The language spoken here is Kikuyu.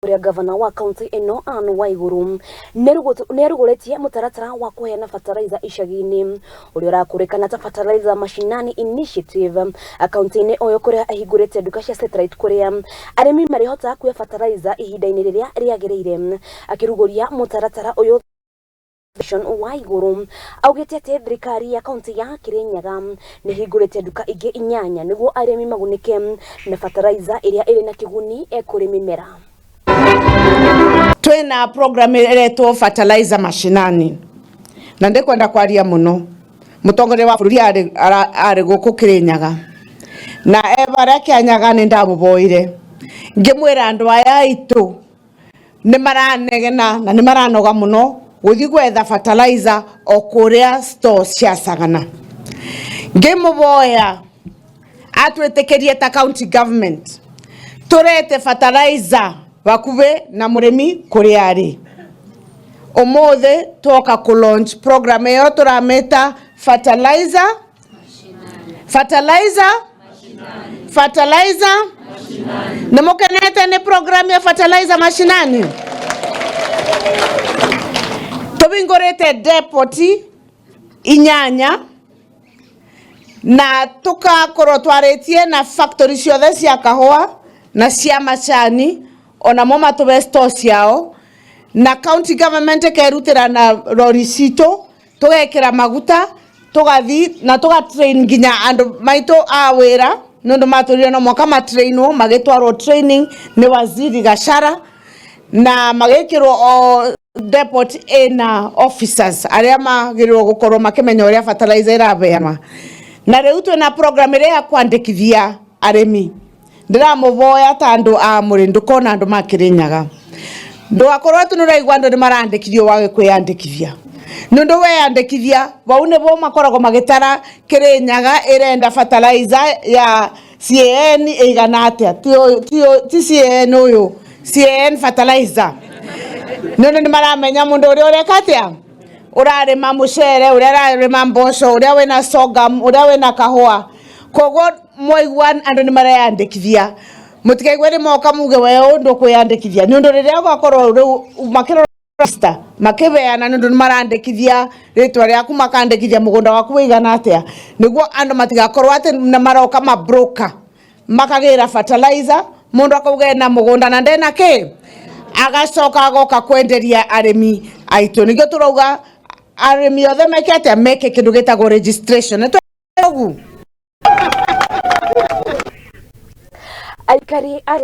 Kuria gavana wa kaunti ino Anne Waiguru nĩarugũrĩtie mũtaratara wa kũheana fertilizer icagi-inĩ ũrĩa ũrakũrĩkana ta Fertilizer Mashinani Initiative kaunti-inĩ ũyũ kũrĩa ahingũrĩte nduka cia satellite kũrĩa arĩmi marĩhotaga kuoya fertilizer ihinda-inĩ rĩrĩa rĩagĩrĩire. Akĩrugũria mũtaratara ũyũ Waiguru augĩte atĩ thirikari ya kaunti ya Kirinyaga nĩ hingũrĩte nduka ingĩ 8 nĩguo arĩmi magunĩke na fertilizer ĩrĩa ĩrĩ na kĩguni kũrĩ mĩmera. Twina program iretwo Fertilizer Mashinani na ndikwenda kwaria muno. Mutongoria wa bururi ari guku Kirinyaga na e baria Kianyaga ni ndamuboire ngimwira andu aya aitu ni maranegena na ni maranoga muno guthi gwetha fertilizer o kuria stores cia Sagana. Ngimuboya atwitikirie ta county government turete fertilizer bakuve na murimi kuria ari. Umuthi twoka ku launch program iyo turameta fertilizer fertilizer fertilizer. Ni mukenete ni program ya Fertilizer Mashinani? Tubingurite depot 8 na tukakorwo twaritie na factory ciothe cia kahũa na cia macani onamo matũbe store ciao na county government ĩkerutĩra na rori citũ tũgekĩra maguta tũgathi na tũgatrain nginya andũ maitũ a wĩra nĩ ũndũ matũrire no mwaka matrainwo magĩtwarwo training nĩ waziri Gachara na magĩkĩrwo o depot ĩna officers arĩa magĩrĩirwo gũkorwo makĩmenya ũrĩa fertilizer ĩraheanwa. Na rĩu twĩna program ĩrĩa ya kwandĩkithia arĩmi. Ndĩramũvoya ta andũ a mũrĩ ndũkona andũ ma Kirinyaga ndũgakorwo atĩ nĩũraigua andũ nĩmarandĩkithio wage kwĩyandĩkithia nĩ ũndũ weyandĩkithia vau nĩvo makoragwo magĩtara Kirinyaga ĩrenda fertilizer ya CAN ĩigana atĩa, ti CAN ũyũ, CAN fertilizer. Nĩ ũndũ nĩmaramenya mũndũ ũrĩa ũreka atĩa, ũrarĩma mũcere, ũrĩa ũrarĩma mboco, ũrĩa wĩna sorghum, ũrĩa wĩna kahũa. Koguo mwaigua andũ nĩmareyandĩkithia mũtikaigue nĩ moka muge we ũyũ ndũkwĩyandĩkithia nĩ ũndũ rĩrĩa gwakorwo rĩu makĩrora makĩbeana nĩ ũndũ nĩmarandĩkithia rĩtwa rĩaku makandĩkithia mũgũnda waku wĩigana atĩa nĩguo andũ matigakorwo atĩ nĩmaroka ma broker makagĩra fertilizer mũndũ akauga ena mũgũnda na ndena kĩ agacoka agoka kwenderia arĩmi aitũ. Nĩkĩo tũrauga arĩmi othe meke atĩa, meke kĩndũ gĩtagwo registration. Nĩ ũguo. Aikari a